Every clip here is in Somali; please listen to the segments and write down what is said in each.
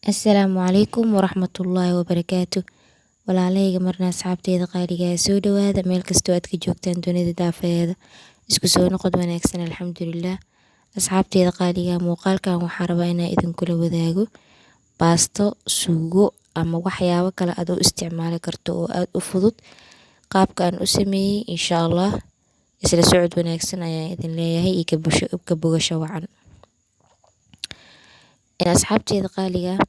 Assalaamu calaykum waraxmatullaahi wabarakaatu. Walaalahayga marna asxaabteyda qaaliga ah, soo dhawaada meel kastoo aad ka joogtaan dunida daafaheeda. Isku soo noqod wanaagsan, alxamdulillaah. Asxaabteyda qaaliga ah, muuqaalkan waxaan rabaa inaan idinkula wadaago baasto suugo ama waxyaabo kale aad u isticmaali karto oo aad u fudud qaabka aan u sameeyey, insha Allah. Isla socod wanaagsan ayaan idin leeyahay iyo ka bogasho wacan. Asxaabteyda qaaliga ah,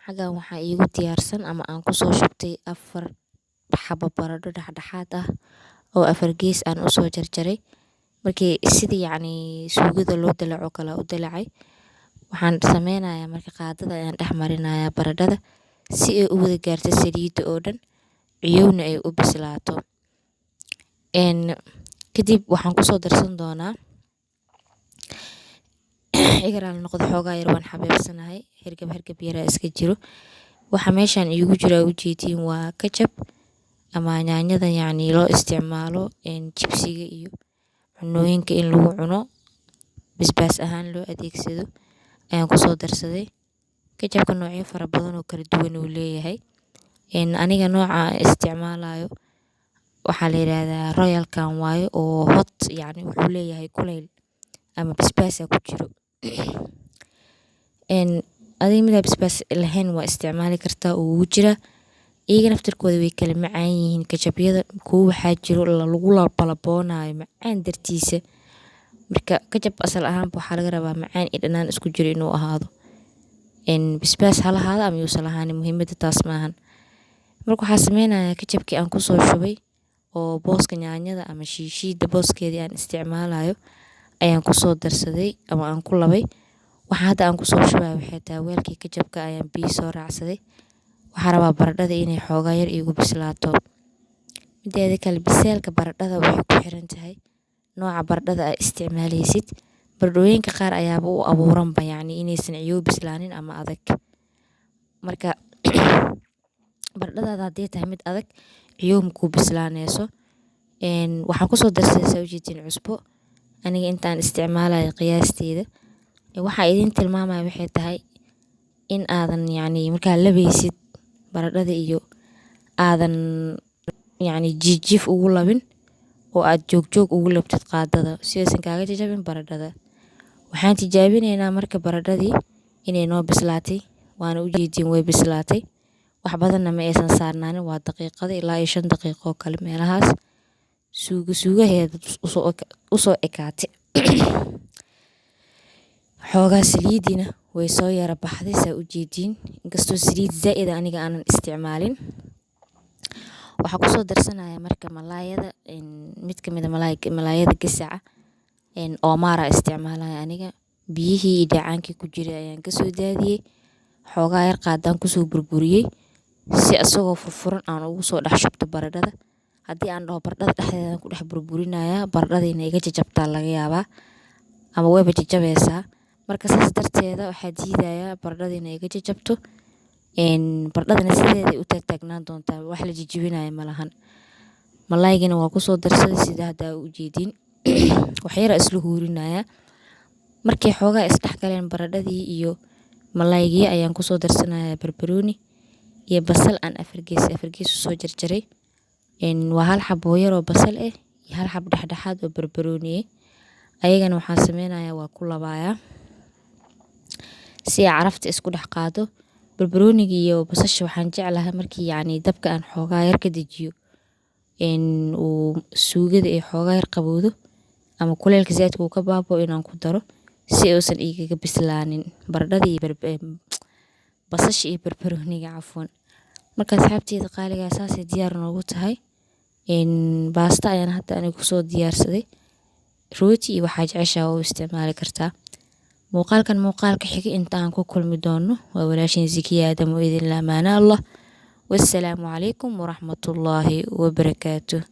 xaggan waxaa iigu diyaarsan ama aan kusoo shubtay 4 xabo baradho dhexdhexaad ah oo afar gees aan usoo jarjaray. Markii sidii yacni suugada loo dalaco kale u dalacay, waxaan sameynayaa marka qaadada ayaan dhex marinayaa baradhada si ay u wada gaarto saliidda oo dhan, ciyowna ay u bislaato. Kadib waxaan kusoo darsan doonaa, igaraal noqdo, xoogaa yar waan xabeebsanahay, hergab hergab yaraa iska jiro. Waxa meeshaan iigu jira ujeediin waa ketchup ama yaanyada yacni loo isticmaalo jibsiga iyo cunooyinka in lagu cuno, basbaas ahaan loo adeegsado ayaan kusoo darsaday. Ketchupka noocyo fara badan oo kala duwan uu leeyahay. Aniga nooca aan isticmaalayo waxaa la yiraahdaa Royalkan waaye oo hot, yacni wuxuu leeyahay kulayl ama basbaasa ku jiro. Adiga midaa basbaas lahayn waa isticmaali kartaa oo ugu jira. Iyaga naftirkooda way kala macaan yihiin ketchupyada. Kuwo waxaa jiro lagu balaboonayo macaan dartiisa. Marka ketchup asal ahaanba waxaa laga rabaa macaan iyo dhanaan isku jiro inuu ahaado. Basbaas ha lahaado ama yuusan lahaanin, muhiimadda taas maahan. Marka waxaa sameynayaa ketchupkii aan kusoo shubay oo booska yaanyada ama shiishiida booskeedii aan isticmaalayo ayaan kusoo darsaday ama aan ku labay. Waxa hadda aan kusoo shubaya waxay tahay weelkii ketchupka ayaan biyo soo raacsaday. Waxaan rabaa baradhada inay xoogaa yar iigu bislaato. Mideeda kale, biseelka baradhada waxay ku xiran tahay nooca baradhada aad isticmaaleysid. Baradhooyinka qaar ayaaba u abuuranba yacni inaysan ciyow bislaanin ama adag. Marka baradhadaada haddii tahay mid adag, ciyow makuu bislaaneyso. Waxaan kusoo darsaday, saa ujeedin, cusbo aniga intaan isticmaalayo qiyaasteeda. Waxaa idin tilmaamaya waxay tahay in aadan yacni markaa labeysid baradhada iyo aadan yacni jiif ugu labin oo aad joog joog ugu labtid qaadada si aysan kaaga jajabin baradhada. Waxaan tijaabineynaa marka baradhadii inay noo bislaatay, waana ujeedin, way bislaatay. Wax badanna ma aysan saarnaanin, waa daqiiqado ilaa iyo 5 daqiiqo oo kale meelahaas. Suugo suugaheeda usoo ekaatay. Xoogaa saliidina way soo yara baxday, saa ujeediin, inkastoo saliid zaa'id aniga aanan isticmaalin. Waxaa kusoo darsanaya marka malaayada, mid kamid a malaayada gasaca oomaara isticmaalaya aniga. Biyihii iyo dheecaankii ku jiray ayaan kasoo daadiyey. Xoogaa yar qaadaan kusoo burburiyey si asagoo furfuran aan ugu soo dhex shubto baradhada. Haddii aan dhaho baradhada dhexdeeda ku dhex burburinayaa, baradhada inay iga jajabtaa laga yaabaa ama wayba jajabeysaa. Marka saas darteeda waxaa diidayaa baradhada inay iga jajabto. Baradhadana sideeday u taagtaagnaan doontaa, wax la jijibinayo malahan. Malaygina waa kusoo darsaday sida hadda u jeedin. Wax yar isla huurinayaa. Markii xoogaa isdhex galeen baradhadii iyo malaygii, ayaan kusoo darsanayaa barbarooni iyo basal aan afar gees afar gees usoo jarjaray. Waa hal xabo yar oo basal ah iyo hal xabo dhexdhexaad oo barbarooni ah. Ayagana waxaan sameynayaa waa ku labayaa si ay carafta isku dhex qaado. Barbarooniga iyo basasha waxaan jeclahay markii yacni dabka aan xoogaa yar ka dejiyo, uu suugada ay xoogaa yar qabowdo ama kuleylka zaidka uu ka baabao, inaan ku daro si uusan igaga bislaanin baradhada iyo basasha iyo barbarooniga, cafwan. Marka asxaabteyda qaaliga ah, saasay diyaar noogu tahay. Baasta ayaan hadda aniga kusoo diyaarsaday. Rooti iyo waxaa jeceshahay waa u isticmaali kartaa. Muuqaalkan muuqaalka xiga inta aan ku kulmi doono, waa walaashin Zakiya Aadam oo idin la amaano Allah. Wassalaamu calaykum waraxmatullaahi wabarakaatuh.